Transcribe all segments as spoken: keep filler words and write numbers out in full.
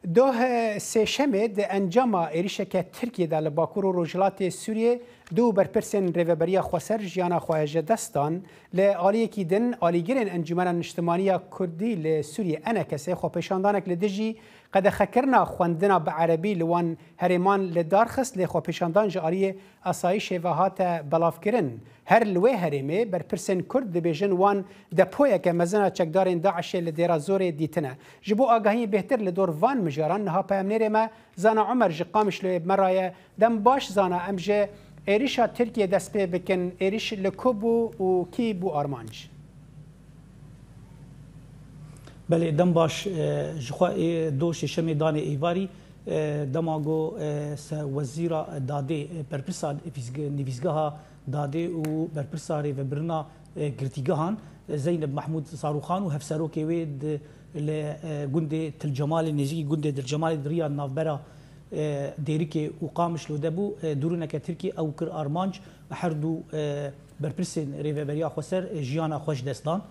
Doh Sêşemê di encama êrişeke Tirkiyê de li Bakur û Rojhilatê Sûriyê du berpirsên Rêveberiya Xweser jiyana xwe ji dest dan. Li aliyekî din, alîgirên Encûmena Niştimanî ya Kurdî li Sûriyê, ENKSê, xwepêşandanek li dijî qedexekirina xwendina bi erebî li wan herêman li dar xist, lê xwepêşandan ji aliyê asayîşê ve hate belavkirin. Her li wê herêmê berpirsên Kurd dibêjin wan depoyeke mezin a çekdarên DAIŞê li Dêra Zorê dîtine. Ji bo agahiyên bêhtir li dor van mijaran, niha peyamnêrê me Zana Omer ji Qamişloyê bi me re ye. Dem baş Zana, em ji êrişa Tirkiyê dest pê bikin. Êriş li ku bû û kî bû armanc? Belê, dem baş, e, ji xwe ê do Şêşemê danê êvarî, e, dema ku, e, se wezîra dadê, e, berpirsa nivîzge-, nivîzgeha dadê û berpirsa rêvebirina, e, girtîgehan, e, Zeyneb Mehmûd Sarûxan û hevserokê wê di, li, e, gundê Til Cemalê, nêzîkî gundê Til Cemalê di riya navbera, e, Dêrikê û Qamişlo de bû. E, dûrûneke Tirkî ew kir armanc, her du, e, berpirsên Rêveberiya Xweser, e, jiyana xwe ji dest dan.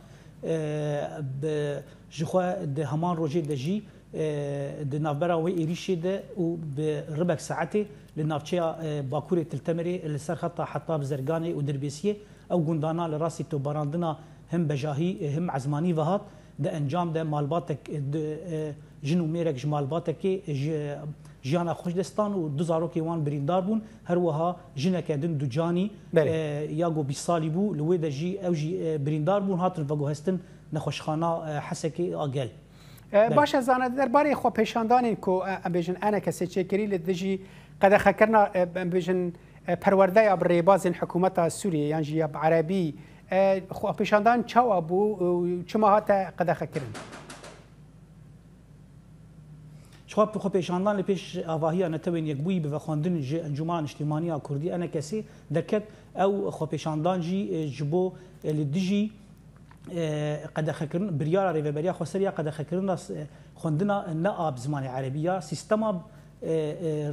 E, bi, ji xwe di heman rojê de jî, e, di navbera wê êrîşê de û bi ribek saetê li navçeya, e, Bakurê Til Temirê li ser xeta Hetab, Zerganê û Dirbêsiyê ew gundana li rastî topbarandina him bejahî, e, him ezmanî ve hat. Di encam de malbatek, e, di, e, jin û mêrek ji malbatekê ji, jiyana xwe ji dest dan û du zarokên wan birîndar bûn. Her wiha jineke din ducanî, Belê. e, ya ku bîst salî bû, li wê de jî ew jî, e, birîndar bûn, hatin veguhestin nexweşxana, e, Hesekê a gel. E, Belê. Baş e, Zana, derbarê xwepêşandanên ku, e, em bêjin ENKSê çêkirî li dijî qedexekirina, e, em bêjin, e, perwerdeya bi rêbazên hikûmeta Sûriyê yan jî ya bi erebî, e, xwepêşandan çawa bû û çima hate qedexekirin? Ji xwe xwepêşandan li pêş avahiya Netewên Yekbûyî bi vexwendin ji Encûmena Niştimanî ya Kurdî, ENKSê, derket. Ew xwepêşandan jî, e, ji bo, e, li dijî, e, qedexekirin, biryara Rêveberiya Xweser ya qedexekirina, e, xwendina ne a bi zimanê erebî ya sîstema, e, e,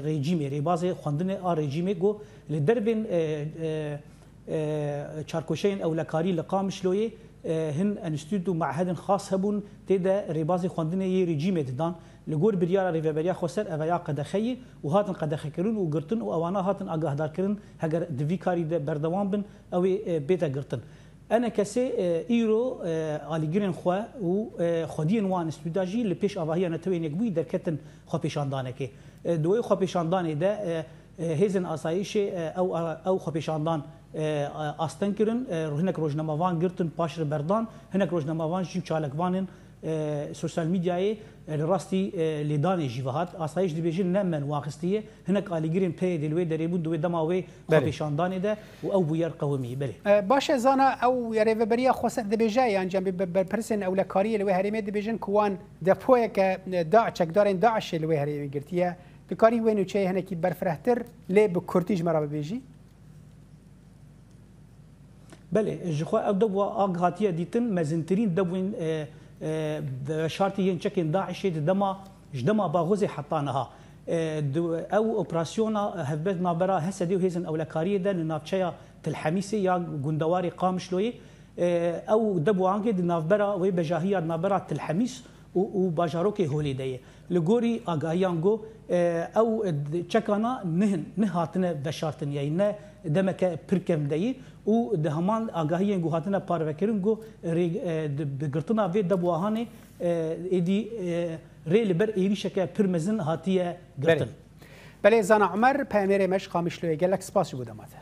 rejîmê, rêbazê xwendinê a rejîmê, ku li dervên, e, e, e, çarkoşeyên ewlekarî li Qamişloyê, e, hin enstîtût û mehedên xas hebûn, tê de rêbazê xwendinê yê rejîmê didan. Li gor biryara Rêveberiya Xweser ev ya qedexeyê û hatin qedexekirin û girtin û ewana hatin agahdarkirin, heger di vî karî de berdewam bin, ew ê, e, bête girtin. ENKSê, e, îro, e, alîgirên xwe û, e, xwediyên wan stûda jî li pêş avahiya Netewên Yekbûyî derketin xwepêşandanekê. E, di wê xwepêşandanê de, e, e, hêzên asayîşê, e, ew, ew xwepêşandan, e, asteng kirin, e, hinek rojnamevan girtin, paş re berdan, hinek rojnamevan jî û çalakvanên, e, sosyal medyayê, e, li rastî, e, lêdanê jî ve hat. Asayîş dibêjin ne me wan xistiye, hinek alîgirên P Y D'ê li wê derê bûn di wê dema wê Belê. xwepêşandanê de û ew bûyer qewimî. Belê. E, baş e, Zana, ew ya Rêveberiya Xweser dibêje, yan cem bi berpirsên ewlekariyê li wê herêmê dibêjin ku wan depoyeke, e, da, çekdarên DAIŞê li wê herêmê girtiye. Dikarî wê nûçeyê hinekî berfirehtir lê bi kurtî ji me re bibêjî? Belê, ji xwe ew debwa a hatiye dîtin, mezintirîn debwên, e, e, veşartî yên çekên DAIŞê di dema, ji dema Baxozê heta niha. E, di, ew operasyona hevbet navbera Hesedê û hêzên ewlekariyê de li navçeya Til Hemîsê ya gundewarê Qamişloyê, e, ew debwangê di navbera wê bejahiya di navbera Til Hemîs û, û bajarokê Holê de ye. Li gorî agahiyan got, e, ew, e, çekana nihin, nihatine veşartin, yayî ne demeke pir kevn de yî û di heman agahiyên ku hatine parvekirin got, rê, e, di, bi girtina vê debwahanê, e, êdî, e, rê li ber êrîşeke pir mezin hatiye girtin. Belê. Belê, Zana Omer, peyamêrê me ji Qamişloyê, gelek spas ji bo dema te.